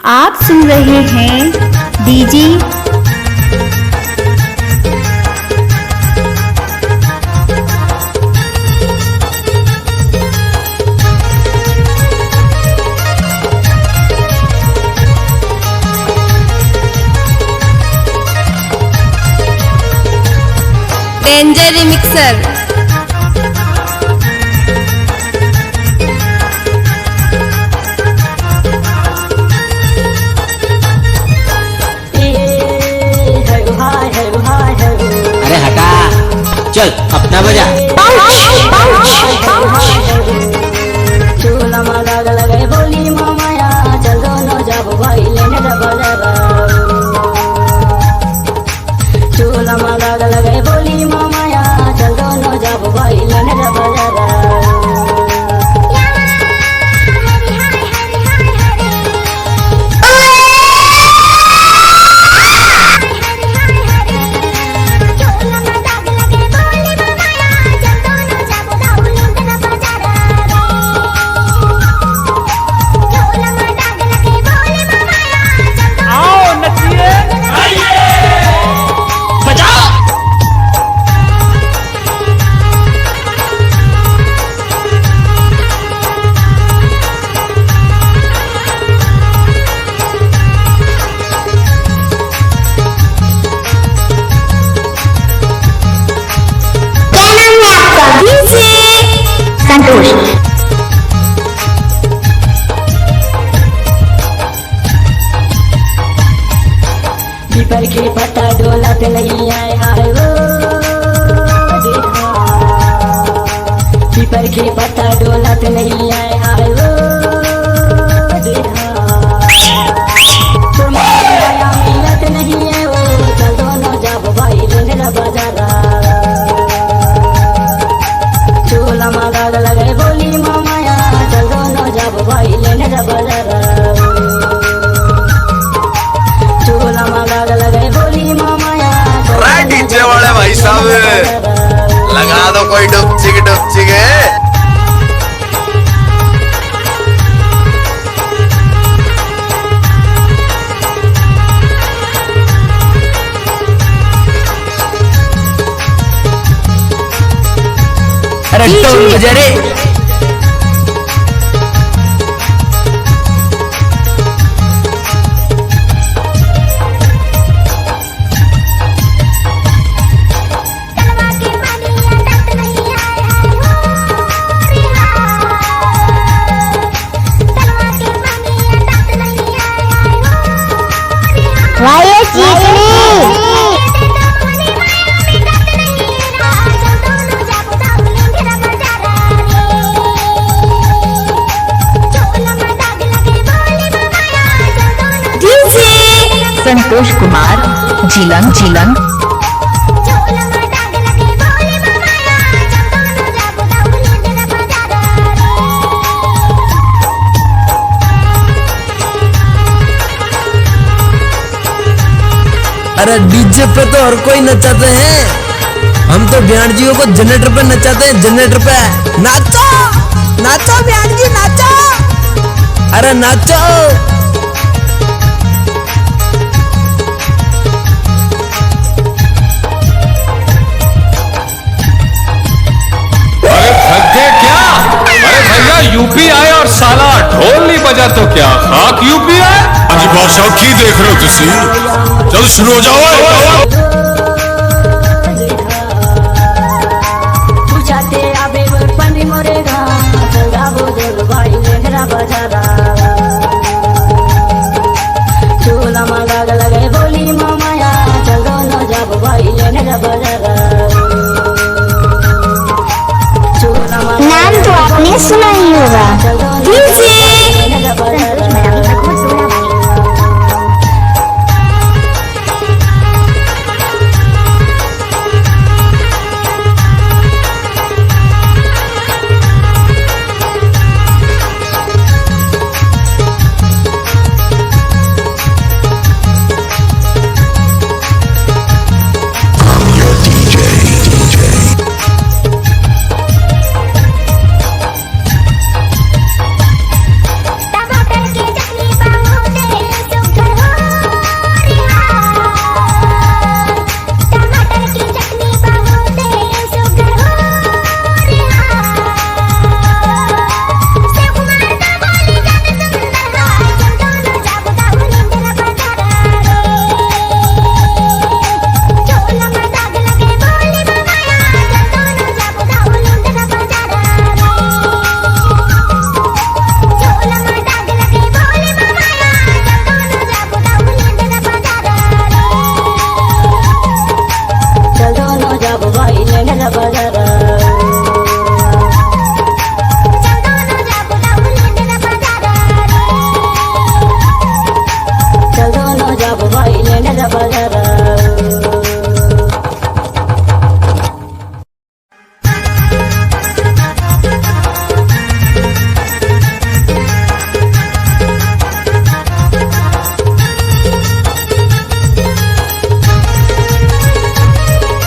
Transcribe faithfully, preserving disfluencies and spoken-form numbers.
आप सुन रहे हैं डीजे डेंजर रिमिक्सर। अरे हटा, चल अपना बजा। संतोष। पीपर के पत्ता डोलत नहीं आए वो देखा। पीपर के पत्ता डोलत नहीं आए, आए वो देखा। तोर माया मिलत नहीं है वो, चल दोनों जाबो भाई लेने ला बाजारा। चोला मा दाग लगे बोली मामाया, चल दोनों जाबो भाई लेने ला बाजारा। चोला मा दाग लगे बोली मामाया, चल रे दोनों डीजे वाले भाई साहब, लगा दो कोई डुपचिक डुपचिक है। अरे ढोल बजा रे। वाह, ये चिकनी। डीजे संतोष कुमार, जिलंग, जिलंग। अरे डीजे पे तो हर कोई नचाते हैं, हम तो ब्याणजियों को जनरेटर पे नचाते हैं, जनरेटर पे। नाचो, नाचो ब्याणजी, नाचो, अरे नाचो। अरे थक गए क्या? अरे भैया, यूपी आए और साला ढोल नहीं बजा तो क्या? खाक यूपी आए। अरे बादशाह, की देख रहे हो तुसी? चलो शुरू हो जाओ। नाम तो आपने सुना ही होगा, डीजे।